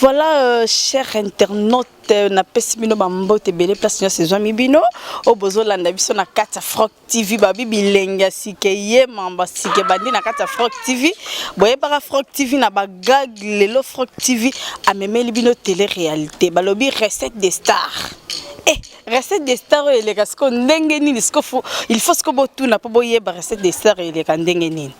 Voilà, cher internaute, napesi bino bambote ebele place nyonso ezwami bino oyo bozolanda biso na kati ya Frok TV. Babi bilenge ya sika eyema, basika ebandi na kati ya Frok TV. Boyebaka Frok TV na bagag. Lelo Frok TV amemeli bino télé réalité, balobi Recette des stars. Recette des stars oyo eleka sikoyo ndenge nini? Siko il faut siko botuna mpo boyeba Recette des stars eleka ndenge nini.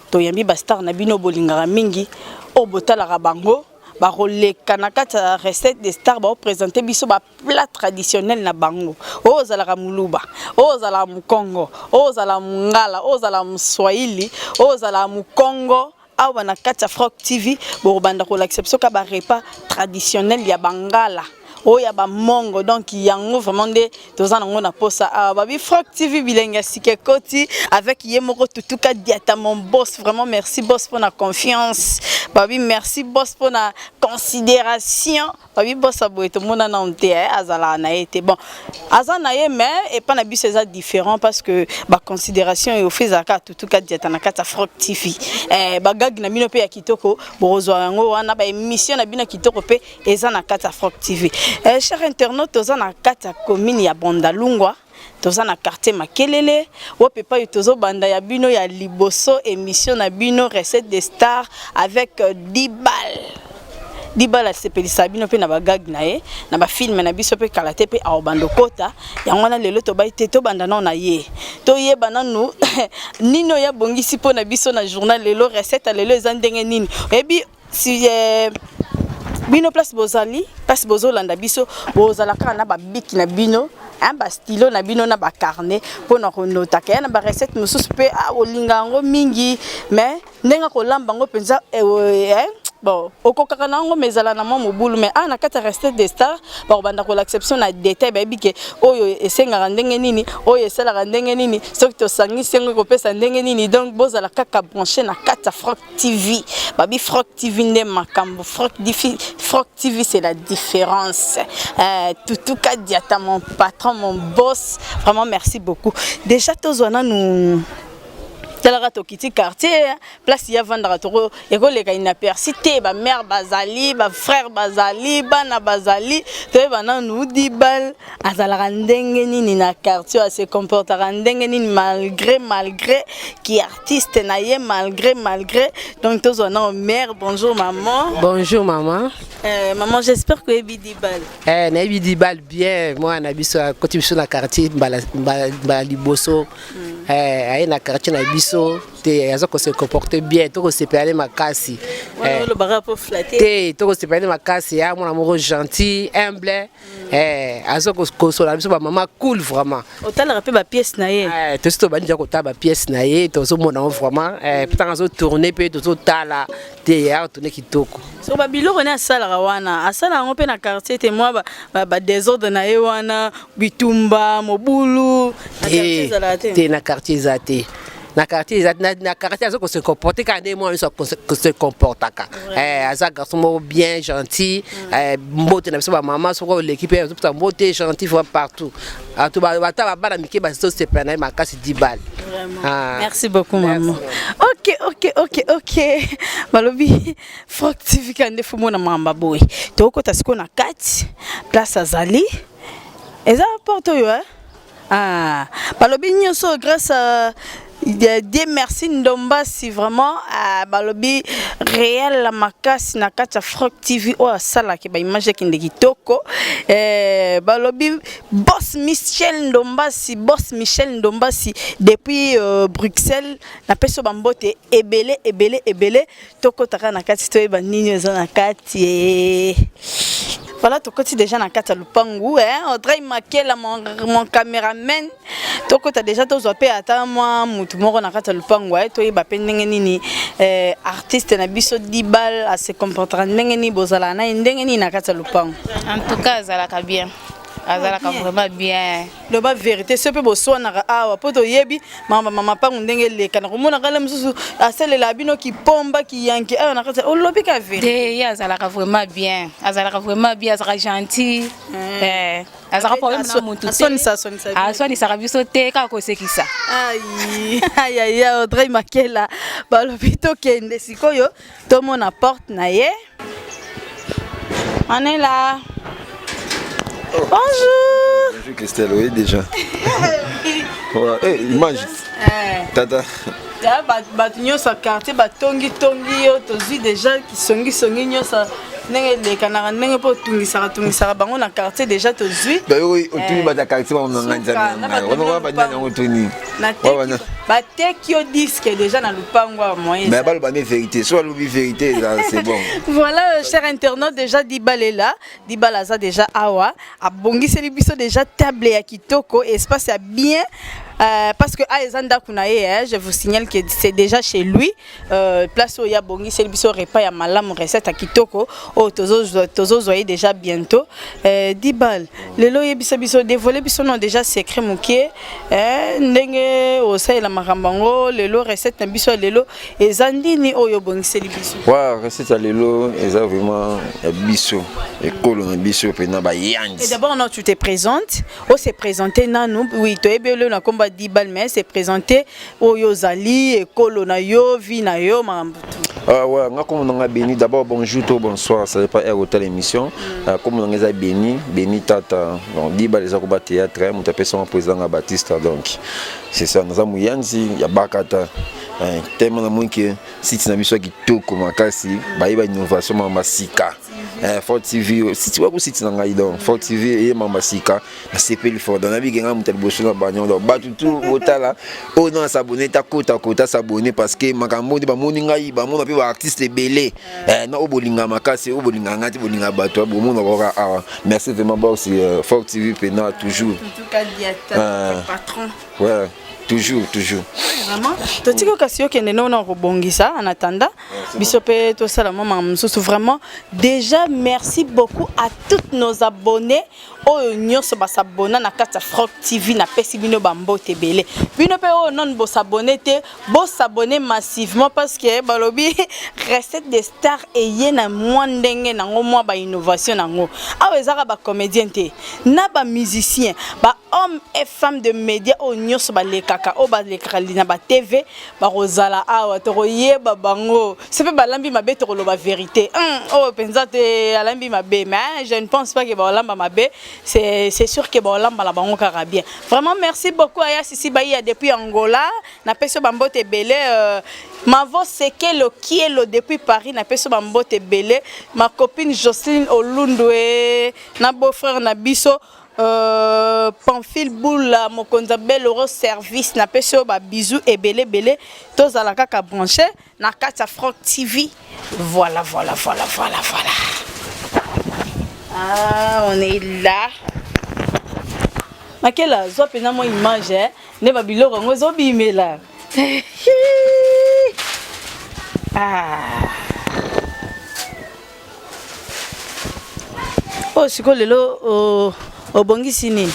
Toyambi bastar na bino bolingaka mingi, oyo botalaka bango, bakoleka na kati ya Recette des stars, baoprésente biso baplat traditionnel na bango. Oyo ozalaka moluba, oyo ozalaka mokongo, oyo ozalaka mongala, oyo ozalaka moswahili, oyo ozalaka mokongo, awa na kati ya Frok TV bokobanda kolakisa biso ka barepas traditionnel ya bangala, oyo ya bamongo. Donc yango vraiment nde toza nango na posa awa. Babi Frok TV, bilenge ya sika ekoti avec ye moko Tutuka Diata, mon boss. Vraiment merci boss mpona confiance. Babi merci boss mpona considération. Babi boss aboye tomona nano te, azalaka na ye te. Bon, aza na ye, mais epa na biso eza différent parce que baconsidération oyo fo ezalaka Tutuka Diata na kati ya Frok TV. Bagag na bino mpe ya kitoko bokozwa yango wana, baémission na bino ya kitoko mpe eza na kati ya Frok TV. Cher internaute, toza na kati ya commune ya Bandalungwa, toza na quartier Makelele, wapi epai tozobanda ya bino ya liboso, émission na bino Recette des stars avec Dibal. Dibal asepelisa bino mpe na bagag na ye na bafilme na biso mpe kala te mpe aobanda okota yango wana. Lelo tobai te, tobanda nano na ye, toyeba nanu nini oyo abongisi mpo na biso na journal lelo. Recette ya lelo eza ndenge nini? Oyebi si bino place bozali, place bozolanda biso, bozala kaka na babiki na bino, bastylo na bino na bacarnet mpona konotaka ya na barecette mosusu mpe olinga yango mingi, mais ndenge kolamba yango mpenza, bon, okokaka na yango, mais ezala na mwa mobulu. Mais awa na kati ya Recette des stars bakobanda kolakisa biso na détail. Bayebi ke oyo esengaka ndenge nini, oyo esalaka ndenge nini, soki tosangisi yango ekopesa ndenge nini. Donc bozala kaka branché na kati ya Frok TV. Babi Frok TV nde makambo. Frok TV, c'est la différence. Tutuka Diata, mon patron, mon boss, vraiment merci beaucoup. Déjà tozwa nanu, talaka, tokiti quartier place ya vandaka, toko ekoleka inaperçu te. Bamare bazali, bafrère bazali, bana bazali. Toyeba nanu Dibal azalaka ndenge nini na quartier, ase comportaka ndenge nini malgré ki artiste na ye, malgré. Donc tozwa nano mère. Bonjour maman. Bonjour maman. Maman, j'espère que oyebi Dibal. Nayebi Dibal bien. Mwana na biso akoti biso na quartier mbala liboso. Aye na quartier na biso te, aza kose comporter bien, tokosepela ne makasi. Olobaka po flatter? Te, tokosepela ne makasi. Ya mwana moko gentil, humble, aza kosola biso bamama, cool vraiment. Otalaka mpe bapièce na ye? Tosi tobandi ja kotala bapièce na ye, tozomona ngo vraiment. Ntango azotourne mpe tozotala te, atourne kitoko. So babiloko ne asalaka wana, asalaka yango mpe na quartier te? Mwa badésordre na ye wana, bitumba, mobulu na quartier ezalaka te? Te, na quartier eza te. Na quartier eza, na quartier aza kose comporter kaka nde mwana nyonso kose comportaka. Aza garçon moko bien gentil. Mbote na biso bamama, soki oleki mpe azopesa mbote, gentil vraiment partout. Ata babana mike bazosepela na ye makasi, Dibal. Ah. Merci beaucoup maman. Ok, balobi Frok TV ka nde fomona mamba boye. Tokota sikoyo na kati place azali, eza porte oyo, eh? Ah, balobi nyonso grâce à Dieu merci Ndombasi vraiment. Ah, balobi réel la makasi na kati ya Frok TV oyo asalaki baimage ekende kitoko. Balobi boss Michel Ndombasi, boss Michel Ndombasi depuis Bruxelles, napesi yo bambote ebele ebele ebele. Tokɔtaka na kati, toyeba nini eza na kati. Voilà, tokoti déjà na kati ya lupangu, hein? Audrey Makela, mon caméraman, tokota déjà, tozwa mpe ata mwa mutu moko na kati ya lupangu, toyeba mpe ndenge nini artiste na biso Dibal ase comportera ndenge nini, bozalaka na ye ndenge nini na kati ya lupangu. En tout cas azalaka bien, azalaka vraiment bien. Loba vérité, so mpe boswanaka awa, mpo toyebi mama mapangu ndenge eleka na komona kala mosusu asalela bino kipomba kiyanke awa na kati. Olobi ka vérité. Te, ye azalaka vraiment bien, azalaka vraiment bien, azalaka gentil, azalaka problème na mutu te. Aswanisa, aswanisa bino? Aswanisaka biso te, kaka kosekisa. Ayaya, Audrey Makela, balobi tokende sikoyo tomona porte na ye. On est là. Oh. Bonjour. Bonjour Christelle, oui déjà. voilà. Hey, image. Eh. Tata. bato nyonso ya quartier batongitongi yo tozwi déjà kisongisongi nyonso ndenge elekanaka ndenge mpo otungisaka tungisaka bango na quartier déjà tozwi otuni bato ya quartier bango otuni bateki yo disque déjà na lupango ya moyen mais baloba nde vérité so balobi vérité c'est bon. Voilà, cher internaute, déjà Dibal est là. Dibal aza déjà awa abongiseli biso déjà table ya kitoko, espace ya bien, parce que ah, eza ndako na ye, hein, je vous signale que c'est déjà chez lui, place oyo abongiseli biso repas ya malamu, recette ya kitoko oyo tozozwa ye déjà bientôt. Dibal, lelo oyebisa biso, dévoile biso no déjà secret moke, ndenge osalela makambo yango. Lelo recette na biso ya lelo eza nini oyo obongiseli biso? Ouais, recette ya lelo eza vraiment ya biso, ekolo na biso mpena bayandi. Et d'abord, non, tu te présentes, o se présenter nanu. Oui, toyebi oyo na komba Dibal, mais se présenter oyo ozali, ekolo na yo, vie na yo, makambo tu. Ah ouais, nga kombo nanga Béni. D'abord bonjour to bonsoir, ça dépend heure otala émission. Kombo nanga eza Béni, Béni Tata. Donc Dibal eza ko ba théâtre, moto apesa nga président nga Baptiste. Donc c'est ça, naza moyanzi ya Bakata. Tellement na moni ke site na biso ya kitoko makasi, bayeba innovation mama sika. Fort TV, site wako site na ngai. Donc Fort TV eye mama sika, nasepeli fort. Donc nabiki nga moto ya liboso na banyo. Donc bato tu botala oyo na s'abonner, ta kota kota s'abonner, parce que makambo nde bamoni ngai, bamona mpe baartiste ebele na oyo bolinga makasi, oyo bolinga ngai te, bolinga bato bomona kaka awa. Merci vraiment boss, Fort TV pena toujours. Patron. Ouais, toujours, toujours. Vraiment, totiki kasi okende ndenge na kobongisa. En attendant, biso mpe tosala mwa makambo mosusu. Vraiment déjà, merci beaucoup à toutes nos abonnés oyo nyonso basabona na kati ya Frok TV. Napesi bino bambote ebele. Bino mpe oyo nanu bosabone te, bosabone massivement, parce que balobi recette de star eye na mwa ndenge nango, mwa bainnovation nango. Awa ezaka bacomédien te, na bamusicien, bahomme et femme de média oyo nyonso balekaka, oyo balekaka na batv, bakozala awa. Tokoyeba bango se mpe balambi mabe, tokoloba vérité. Oyo mpenza te alambi mabe, mais je ne pense pas ke baolamba mabe. C'est sûr que baolamba na bango kaka bien. Vraiment merci beaucoup aya Sisi Baiya depuis Angola, napesi yo bambote ebele. Mavo Sekelo Kielo depuis Paris, napesi yo bambote ebele. Ma copine Jocelyne Olundwe na beau frère na biso Pamphile Bula, mokonzi ya Beloro Service, napesi oyo babizu ebele ebele. Tozala kaka branché na kati ya Frok TV. Voilà, voilà, voilà, voilà, voilà. Ah, on est là. Makela zwa mpena mwa image, eh? Nde babiloko yango ezobimela. Ah. Oyo sikoyo lelo obongisi nini?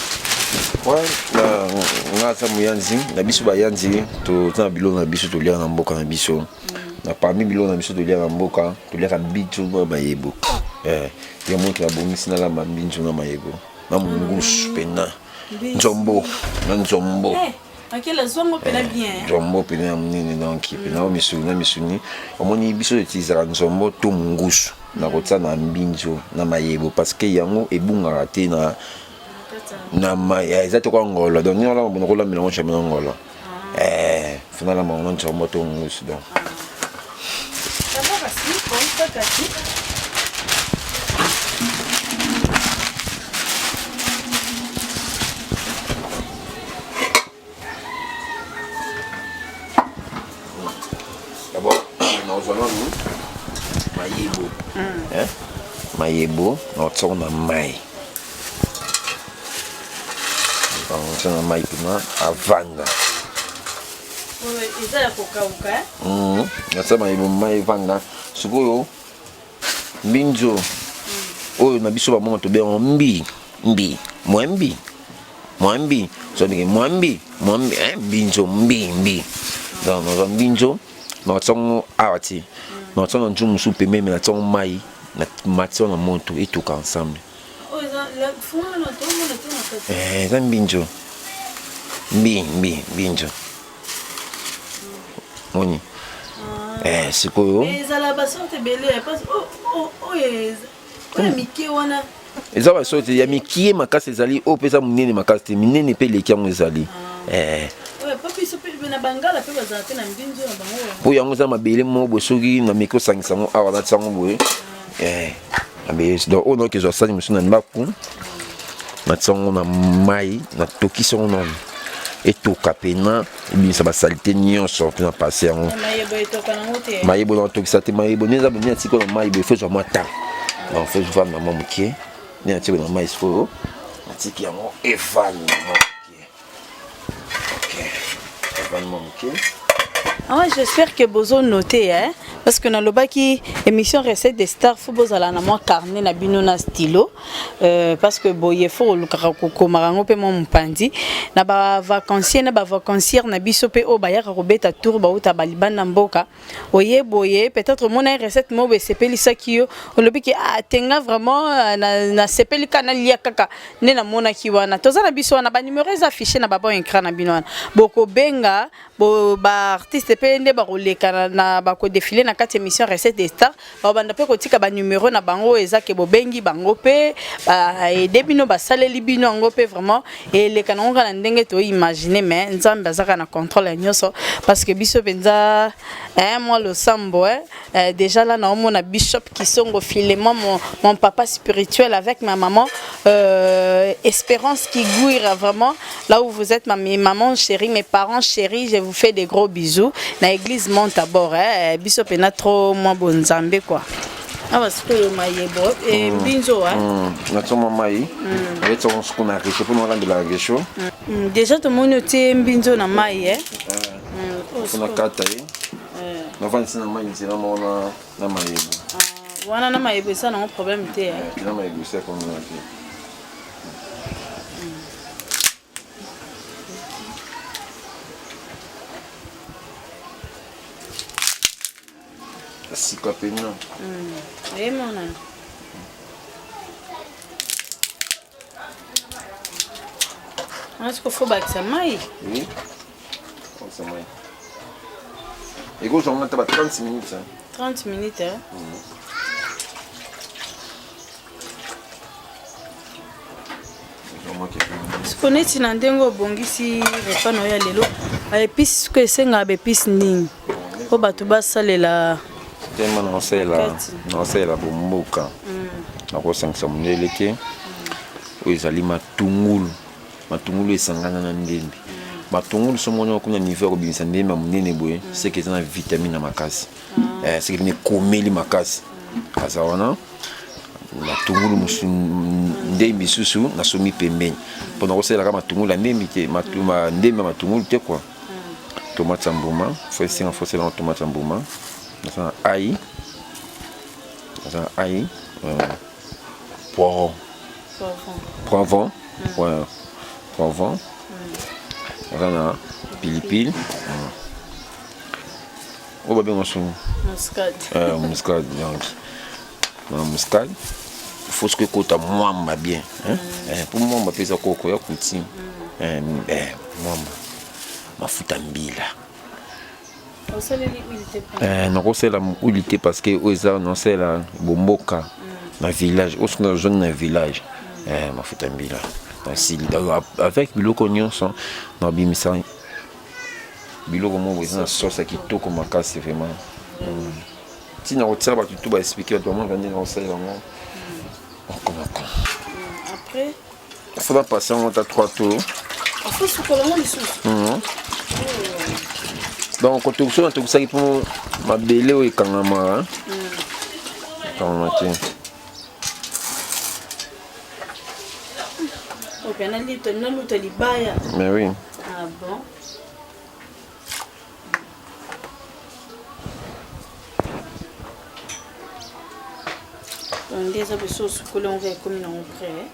Nga aza moyanzi na biso, bayanzi toza na biloko na biso toliaka na mboka na biso. Na parmi biloko na biso toliaka na mboka, toliaka mbinzo na mayebo. Ya moki nabongisi, nalamba mbinzo na mayebo na mongusu mpena nzombo na nzombo. Nzombo mpena ya monene, donc mpena oyo misuni na misuni. Omoni, biso toutilisaka nzombo to mongusu na kotia na mbinzo na mayebo, parce que yango ebungaka te na na mai. Eza te kwa ngolo. Donc nini olamba bona kolambela yango jamais na ngolo, fo nalamba yango na nzombo to ngusu. Donc d'abord nazwa nanu mayebo, mayebo naotiango na mai, naotia na mai mpena avanda. Eza ya kokauka. Natia mayebo mai evanda. Sikoyo mbinzo oyo na biso bamama tobengango mbi mbi mwambi mwambi, sobike mwambi mwambi, mbinzo mbi mbi. Donc nazwa mbinzo, naotiango awa ti naotiango na nzu mosusu pembeni, me natiango mai, matia na moto, etoka ensemble. Eza mbinzo mbi mbi mbinzo moni. Sikoyo ezala basorte ebele oyo. Oyo mike wana eza baso te ya mikie makasi ezali oyo mpe eza monene makasi te minene mpe eleki yango ezali ah. eh. mpo yango eza mabele moko boye soki na meki osangisa yango awa natisa yango boye ah. eh. mabele donc oyo naoki ezwa sani mosusu na ndako natisa yango na mai natokisi yango nano etoka mpena ebimisa basalite nyonso mpe na pase yango mayebo natokisa te mayebo nde eza boye nde natiki na mai boye fo ezwa mwa temps donc fo evanda mwa moke nde natiki na mai sikoyo natiki yango evanda mwa moke ok evanda mwa moke. Ah, j'espère que bozo noter hein parce que nalobaki émission recette des stars faut bozala na mwa carnet na bino na stylo. Euh, parce que boye fo olukaka kokomaka yango mpe mwa mopanzi na bavacancier na bavacancière na biso mpe oyo bayaka kobeta tour bauta balibanda mboka oye boye peut-être omona ye recette moko esepelisaki yo olobi ke ah, tenga vraiment euh, nasepeli kaka nalia kaka nde namonaki wana toza na biso wana banumero eza affiche na babon écran na bino wana bokobenga bo ba artiste pe nde bakoleka na bakodefile na kati émission recette des stars bakobanda mpe kotika banumero na bango oyo eza ke bobengi bango mpe baede bino basaleli bino yango mpe vraiment eleka nango kaka na ndenge toimagine mais nzambe aza kaka na contrôle ya nyonso parce que biso mpenza eh, mwa losambo eh, eh, déjà là naomona bishop kisongo filemon mon, mon papa spirituel avec ma maman euh, Espérance Kiguira vraiment là où vous êtes ma maman chérie mes parents chéris je vous fais des gros bisous na église monte à bord eh, biso pena trop moi bonzambe quoi awa sikoyo mayebo eh, mbinzo ah. Natsoma mai abetisa soko na réchaud mpo nalandela réchaud. Déjà tomoni otie mbinzo na mai eh. Mpona kata ye navandisi na mai nzela moko na mayebo. Ah, wana na mayebo eza nango problème te eh. Na mayebo esa komona te. Sika mpena. Emonana. Wana siko fo bakisa mai. Oui. Bakisa mai. Ekozwa ngo ata ba 30 minutes. Hein. 30 minutes hein? Siko neti na ndenge obongisi repas na yo ya lelo, baepice siko esengaka baepice nini mpo bato basalela? Tema naosalela bomboka, nakosangisa mondele te. Oyo ezali matungulu, matungulu esangana na ndembi. Matungulu so moni okomi na niveau ya kobimisa ndembi ya monene boye, seke eza na vitamine na makasi, seke pene ekomeli makasi. Aza wana matungulu mosusu, ndembi lisusu nasomi pembeni mpo nakosalelaka matungulu ya ndembi te, ndembi ya matungulu te kua. Tomate ya mbuma fo esenga, fo osalela tomate ya mbuma. Naza na ai, naza na ai, poiron, poivron, ouais, poivron, naza na pilipili oyo babenga so muscade. Donc na muscade faut soki ekota mwamba bien, mpo mwamba mpe eza koko ya coutume, mwamba mafuta mbila. Nakosala huile te parce que oyo eza naosala bomboka na village oyo soki nazongi na village, mafuta mbila nasili avec biloko nyonso nabimisa biloko moko eza na sauce ya kitoko makasi vraiment. Ntina kotia bato tu baexplike bato bamonaka ndenge nakosalela yango moko moko. Après faut bapase yango ata 3 tours. Osukola yango lisusu? Donc kotokisa natokisaki mpo mabele oyo ekangama ekangama te. Ok, naluta libaya. Mais oui. Ah bon. Nde eza biso osukoli yango ekomi nango prêt.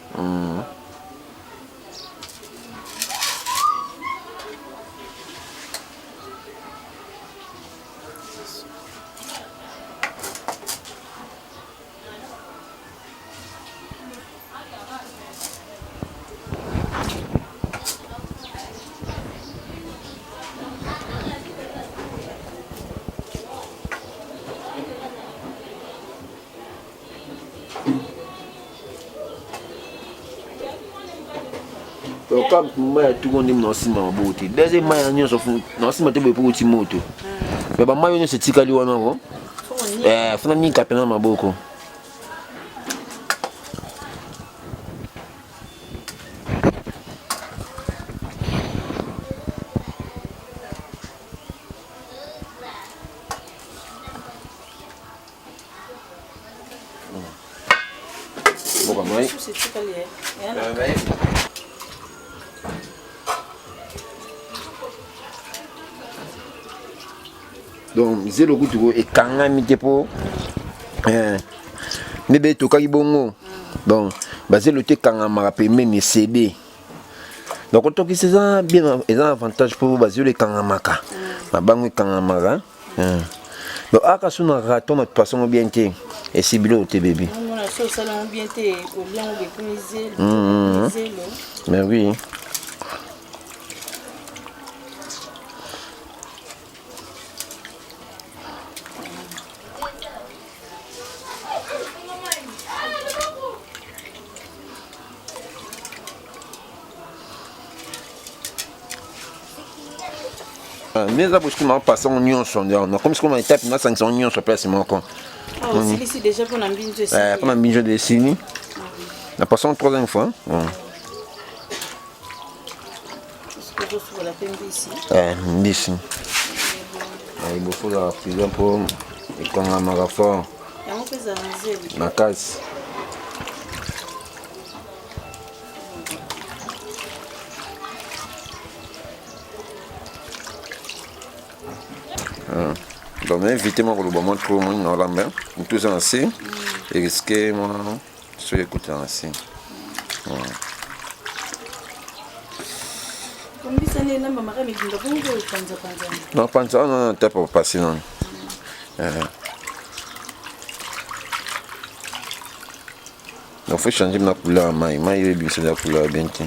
Donc ka mai ya tuko nde naosimba maboko te. Deuxième mai ya nyonso naosimba te boye mpo oti moto. Mais bamai oyo nyonso etikali wana ko. Eh, funa nika pena maboko. Mboka mai. Donc zelo kutu ekangami te mpo eh, nde be etokaki bongo. Donc bazelo te ekangamaka pembeni esede. Donc kotokisa eza bien, eza avantage mpo bazelo ekangamaka, mabango ekangamaka. Donc aka so na raton na poisson bien te, esi biloko te bebi. Mais oui. Nde eza bosi na pasa ngo nyonso, nakomi sikoyo na etape nasangisa ngo nyonso place moko. Osilisi déjà mpona mbinzo? Mpona mbinzo de esili na pasa ngo troisième fois. Mbisi liboso ozala prison mpo ekangamaka fort makasi. Donc nainvite mwa koloba mwa trop moi naolamba motu eza na se eriske mwa soki ekuta na se. Non, panza wana na tape pasi nano. Donc faut changer na couleur ya mai. Mai oyo ebimisa eza couleur bien te.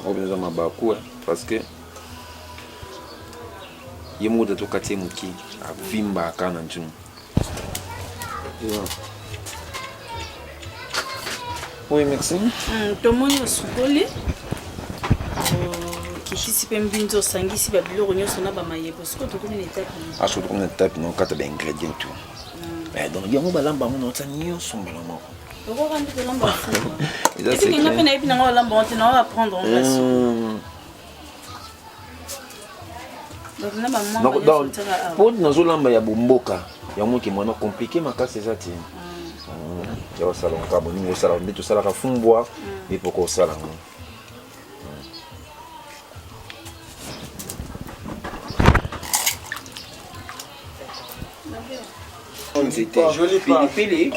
Oyo eza mabaku parce que ye moko tata okati ye moke avimbaka na nzungu. Oui, merci. Tomoni osukoli, okitisi mpe mbinzo, osangisi babiloko nyonso na bamayebo. Sikoyo tokomi na etape? Aso tokomi na etape na okata baingrédient tout. Donc yango balamba yango na otia nyonso mbala moko. Okoka nde kolamba? Epi nga mpe nayebi nango olamba ngo te, nao apprendre ngo kasi. Mpo nazolamba ya bomboka yango ke mwana compliqué makasi eza te. Ya osala ngo kaka boningi osala nde tosalaka fumbwa nde poko osala ngo. Nzete pilipili,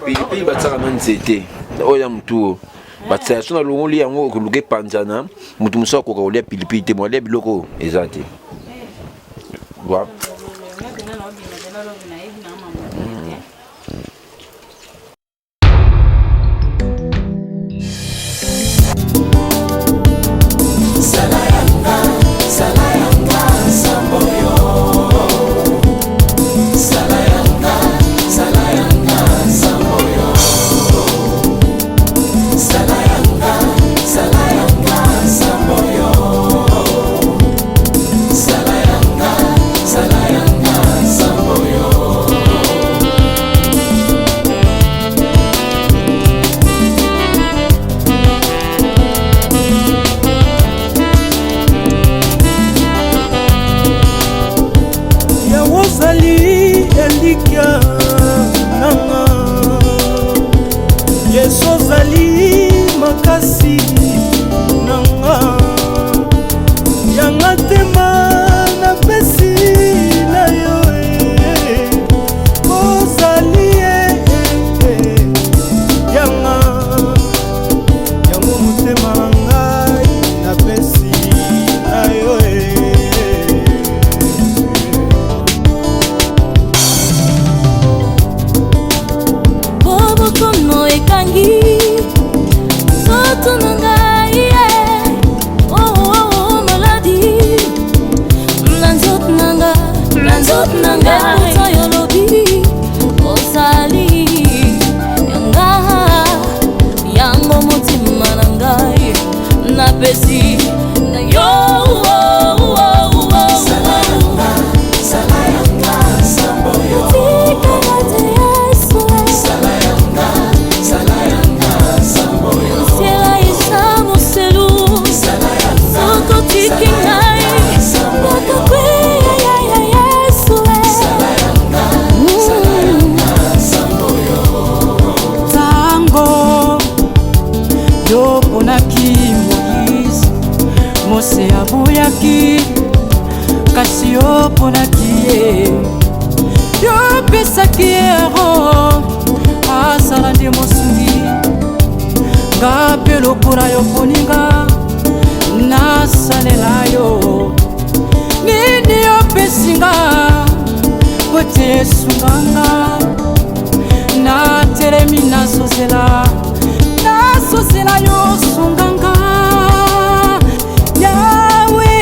pilipili batiaka na nzete oyo ya motu oyo batia so na longoli yango, okoluka epanzana. Motu mosusu akoka kolia pilipili te, mo alia biloko oyo eza te. Wa. Otiki ngai nakokweya ya ya Yesu Tango yo ponaki Moïse, Mose aboyaki, kasi yo ponaki ye, yo opesaki ye Aaron azala nde mosungi. Nga mpe lokola yo poninga nasalela yo nini opesi nga po te esunga nga natelemi nazozela nazozela yo sunga nga yawe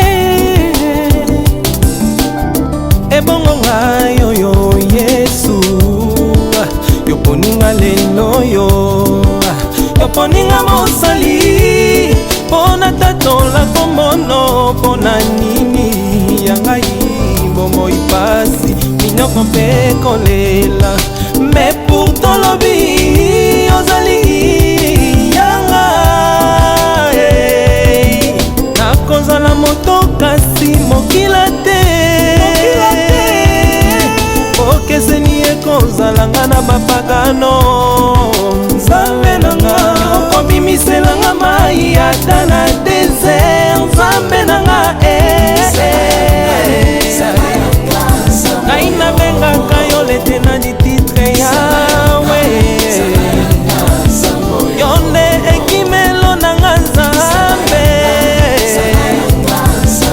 Ebongo ngai oyo Yesu, yoponinga lelo yo, yoponinga mosali mpo na tatola kombono. Mpo na nini ya ngai bomoi pasi, minyoko mpe kolela, mais pourtant lobi ozali yanga hey. Nakozala moto kasi mokila te, bokeseni ekozalanga na bapagano. Nzambe nanga, okobimiselanga mai ata na désert. Nzambe nanga, eh, ngai nabengaka yo lete du titre Yawe, yo nde ekimelo nanga. Nzambe,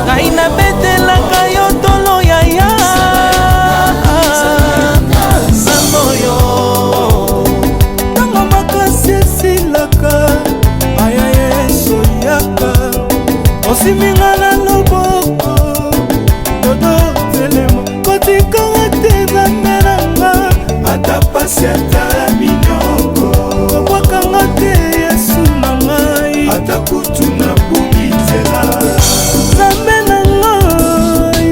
ngai nabetelaka yo tolo ya ya Nzambe oyo. Ntango makasi esilaka, aya Yesu yaka, osiminga na loboko, dodo telema, kotikanga te. Nzambe nanga, ata pasi, ata minyoko, kobwakanga te. Yesu na ngai, ata kutu nabungi nzela, Nzambe na ngai,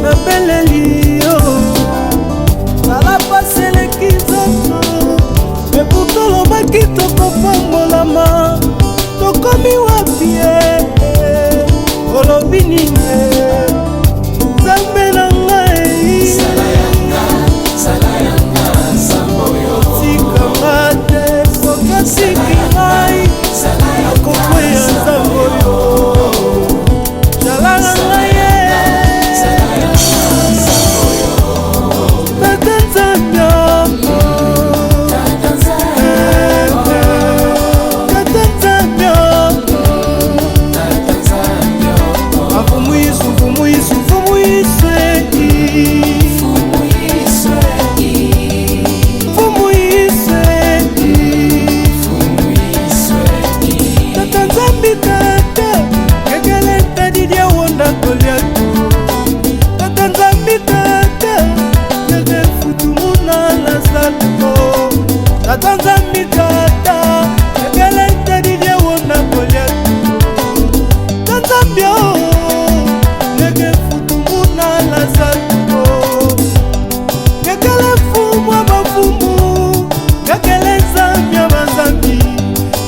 nabeleli yo. Tala pasi eleki nzoto, mais pourtant olobaki tokopambolama. Tokomi wapi ye? Olobi nini, Nzambe na ngai? Tikanga te, soki atiki ngai nakokweya. Nzambe oyo, zala na ngai ye. Tata Nzambe, Tata Nzambe, Mfumu Yesu, Mfumu Yesu, Mfumu Yesu, Mfumu Yesu, Tata Nzambi, Tata kekele tadidia wonda koliatu, Tata Nzambi, Tata keke futumuna lazalo, Tata Nzambi, Tata kekele tadidia wonda koliatu, Tata Nzambi o keke futumuna lazalo, kekele fumu ya bafumu, kekele Nzambi ya banzambi,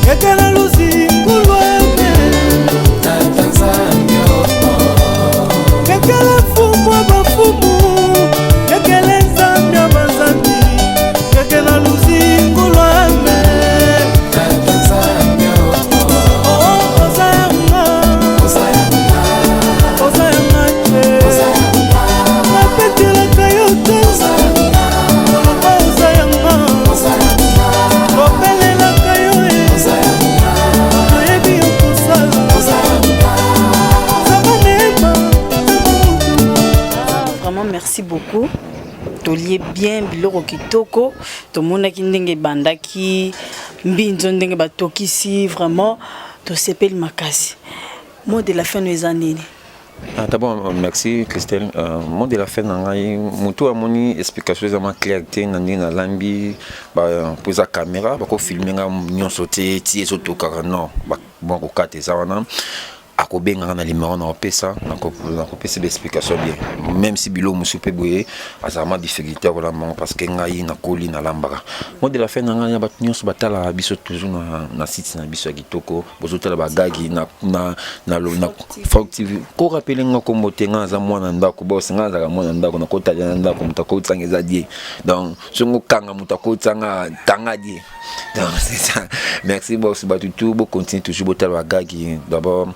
kekele luzingulu eme, kekele fumu ya bafumu, kekele Nzambi ya banzambi, kekele luzingulu eme. Oh, oza yanga, oza yanga te, nabetelaka yo te, oloba oza yanga, lobelelaka yo e, toyebi yo kosala Nzambe neema. Vraiment merci beaucoup. Tolie bien, biloko kitoko. Tomonaki ndenge ebandaki mbinzo, ndenge batokisi, vraiment tosepeli makasi. Mot de la fin no eza nini? Ah, d'abord, merci Christelle. Mot de la fin na ngai, moto amoni explication eza ma claire te na ndenge nalambi mpo eza caméra, bakofilme nga nyonso te ti ezotokaka. Non, bon, kokata eza wana. Akobengaka na limero na opesa, nakopesa baexplication bien, même si biloko mosusu mpe boye azala ma difficulté ya kolamba yango, parce que ngai nakoli nalambaka. Mot de la fin na ngai na bato nyonso batalaka biso toujours na site na biso ya kitoko, bozotala bagagi na Frog TV. Korappeler nga kombo te, ngai aza mwana ndako bos, ngai azalaka mwana ndako, nakotalia na ndako, moto akotisanga eza die. Donc soki okanga moto akotisanga, tanga die. Donc c'est ça, merci boss. Bato tout bocontinue toujours botala bagagi. D'abord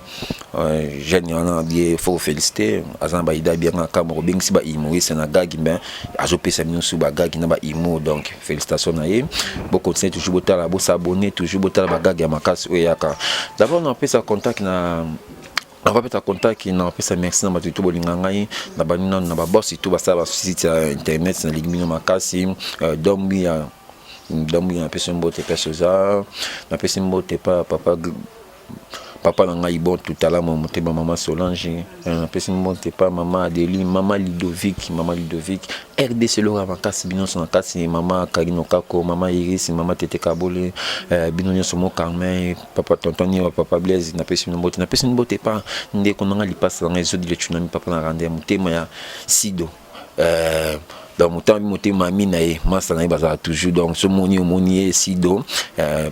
jeune wana die, faut féliciter, aza na baida bianga kama kobengisi bahumoriste na gagi, mais azopesa bino su bagagi na bahumour. Donc félicitation na ye. Bocontinue toujours botala, bosabonner toujours, botala bagagi ya makasi oyo eyaka. D'abord napesa contact na nakopesa contact, nakopesa merci na bato to bolinga ngai na bani nano na babosi to basala basite ya internet. Nalingi bino makasi. Dombi ya dombi, napesi mbote place oza, napesi mbote pa papa, papa na ngai bon tutala motema, mama Solange, napesi mbote pa mama Adeli, mama Ludovic, mama Ludovic RDC loka makasi, bino nyonso na kati, mama Karino Kako, mama Iris, mama Tete Kabole, bino nyonso, mo Carmen, papa tonton Niwa, papa Blaise, napesi bino mbote. Napesi mbote pa ndeko na ngai, lipasa na ngai Ezodile Tsunami, papa na rande ya motema ya Sido. Donc motema motema ami na ye, masa na ye bazala toujours. Donc so moni omoni ye Sido.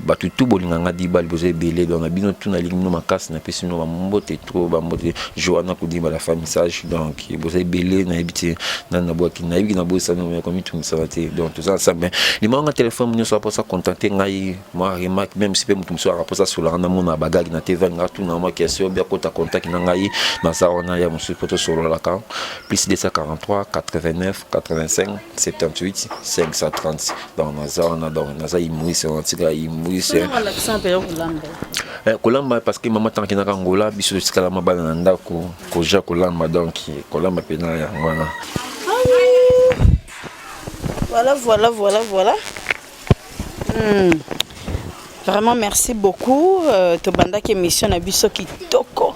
Bato tu bolinganga Dibali, boza ebele. Donc na bino tu nalingi bino makasi, napesi bino bambote trop, bambote. Joana Kodimba, la famille sage. Donc boza ebele, nayebi te nani nabwaki, nayebi nabosani, komitumisaka te. Donc toza ensemble. Limanga telefone nyonso aposa contacte ngai, mwa remarque, même si mpe moto mosusu akaposa solaka namona bagagi na te, vanga tuna mwa question, bia kota contact na ngai, naza wana ya mosusu mpo tosololaka: plus 243 89 85 78 530. Donc naza wana, donc naza humoriste, natika humoriste. Kolamba, parce que mama ntango akendaka Ngola, biso totikala mabana na ndako koja kolamba. Donc kolamba mpena yango wana. Voilà. Vraiment, merci beaucoup. Tobandaki émission na biso kitoko,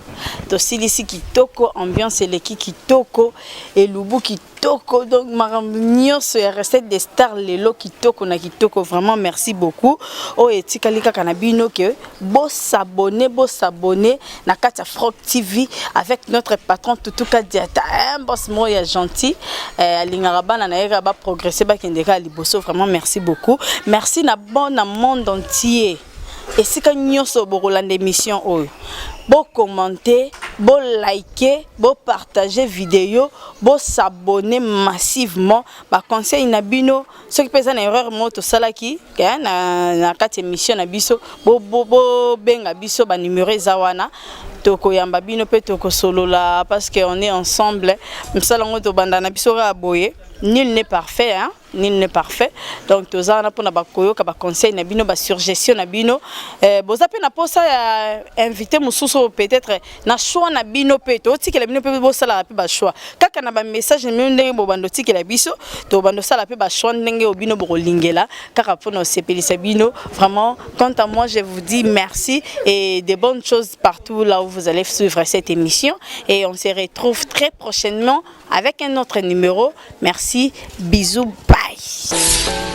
tosilisi kitoko, ambiance eleki kitoko, elubu kitoko. Donc makambo nyonso ya Recette de Star lelo kitoko na kitoko. Vraiment merci beaucoup. Oyo etikali kaka na bino ke bosabonner, bosabonner na kati ya Frog TV avec notre patron Tutuka Diata, un boss moko ya gentil, alingaka bana na ye kaka baprogresse, bakende kaka liboso. Vraiment merci beaucoup, merci na bon na monde entier, esika nyonso bokolanda émission oyo, bokommente, bolike, bopartage vidéo, bosabonner massivement. Baconseil na bino, soki mpe eza na erreur moko tosalaki na kati émission na biso, bobenga biso, banumero eza wana, tokoyamba bino mpe tokosolola, parce que on est ensemble. Mosala yango tobanda na biso kaka boye. Nul n'est parfait, hein? Nul n'est parfait. Donc toza wana mpona bakoyoka baconseil na bino, basuggestion na bino. Boza mpe na posa ya invité mosusu oyo peut-être na choix na bino, mpe totikela bino mpe bosalaka mpe bachoix kaka na bamessage na bino. Ndenge bobanda otikela biso, tobanda osala mpe bachoix ndenge oyo bino bokolingela, kaka mpona osepelisa bino. Vraiment, quant à moi, je vous dis merci et de bonnes choses partout là où vous allez suivre cette émission, et on se retrouve très prochainement avec un autre numéro. Merci, bisous, bye.